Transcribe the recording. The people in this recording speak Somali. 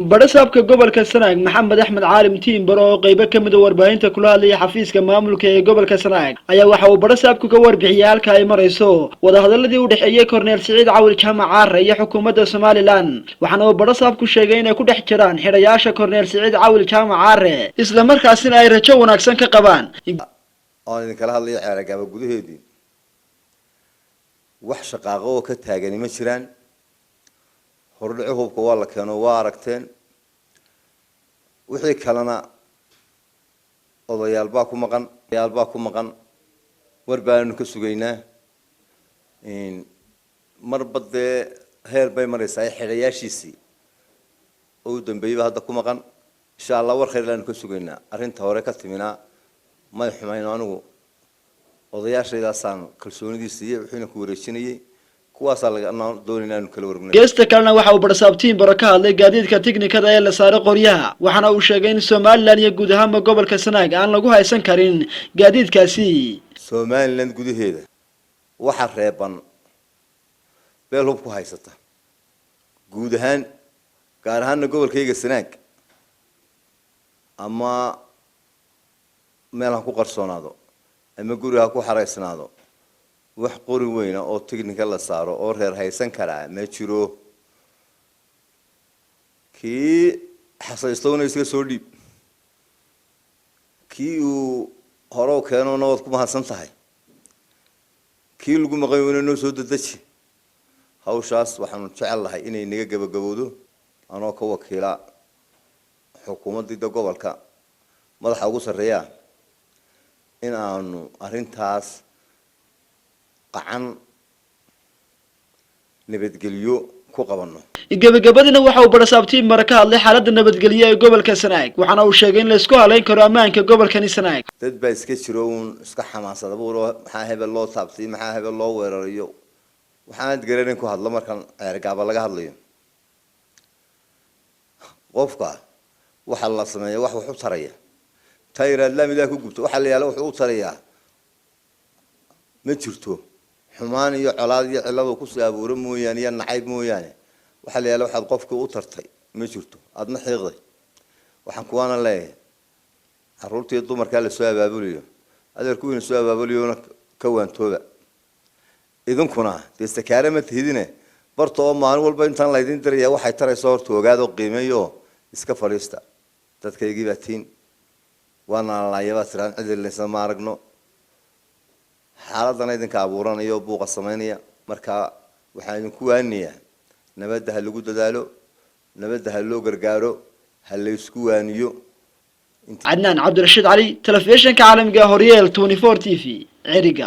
Badhasaabka gobolka Sanaag, Maxamed Axmed Caalim Tiimbaro, oo qeybo ka mid a warbaahinta kula hadlayay xafiiska maamulka ee gobolka Sanaag, ayaa waxa uu badhasaabku ka warbixiyey halka ay marayso wadahadaladii u dhexeeyey Korneel Siciid Cawil Jaamac Caare iyo xukuumadda Somaliland. Waxaana uu badhasaabku sheegay inay ku dhex jiraan xidhayaasha Korneel Siciid Cawil Jaamac Caare, islamarkaasina ay rajo wanaagsan ka qabaan. Oon idinkala hadlayo Ceeragaaba gudaheedii, wax shaqaaqo oo ka taagani ma jiraan. Hordhaco hubka waa la keeno, waa aragteen. Wixii kalena odayaal baa ku maqan, odayaal baa ku maqan, war baanu ka sugaynaa. Marba dee heer bay maraysaa. Xidhayaashiisii oo u dambeeyeyba hadda ku maqan. Insha Allah war khayr laanu ka sugaynaa. Arrinta hore ka timinaa may xumayno. Anigu odayaashaydaasaan kalsoonidii siiyey, wuxuuna ku wareejinayay kuwaasaa laga doonayna aanu kala wargnay. Geesta kalena, waxa uu badhasaab Tiimbaro ka hadlay gaadiidka tiknikada ee la saaray qoryaha, waxaana uu sheegay in Somaliland iyo guud ahaanba gobolka Sanaag aan lagu haysan karin gaadiidkaasi. Somaliland gudaheeda waxaa reeban beel hub ku haysata guud ahaan, gaar ahaana gobolkayga Sanaag, ama meel ha ku qarsoonaado ama guri ha ku xaraysnaado, wax qori weyna oo tignika la saaro oo reer haysan karaa ma jiro. Kii xasaystowna iska soo dhiib, kii uu hore u keenona waad ku mahadsan tahay, kii lagu maqan weyna noo soo dedeji. Hawshaas waxaanu jecel lahay inay naga gabagabowdo. Anoo ka wakiila xukuumaddii da gobolka madaxa ugu sarreeya, in aanu arrintaas qacan nabadgelyo ku qabanno. Gebagabadina, waxa uu badhasaab Tiimbaro ka hadlay xaaladda nabadgelyo ee gobolka Sanaag, waxaana uu sheegay in laysku halayn karo ammaanka gobolkani Sanaag. Dad baa iska jiro uun iska xamaasada buuro, maxaa hebel loo taabtay, maxaa hebel loo weerarayo, waxaanad garanayn ku hadlo. Markan Ceergaaba laga hadlayo, qofka waxa la sameeya wax wax u taraya tayraad laamidaa ku gubto, waxaa la yaala wuxuu u tarayaa ma jirto. Xumaan iyo colaad iyo ciladu kusii abuuro mooyaane iyo nacayb mooyaane, waxaa la yaala waxaad qofkii u tartay ma jirto, aadna xiiqday. Waxaan kuwaana leeyahay, carruurtii dumarkaa lasoo abaabulayo, adeer kuwiina soo abaabuliyona ka waantooba. Idinkuna dee sakaare ma tihidine, barta oo maalin walba intaan laydin diraya waxay tarayso horta ogaado, qiimeeyo, iska fadhiista. Dadkaygii baa tiin waana lalaayabaa tiraan, cidilnaysa ma aragno. Xaaladana idinka abuuranaya oo buuqa samaynaya. Marka waxaan idinku waaninayaa, nabadda ha lagu dadaalo, nabadda ha loo gargaaro, ha laysku waaniyo. Cadnaan Cabdirashiid Cali, telefishinka caalamiga Horyeel 24 TV, Ceriga.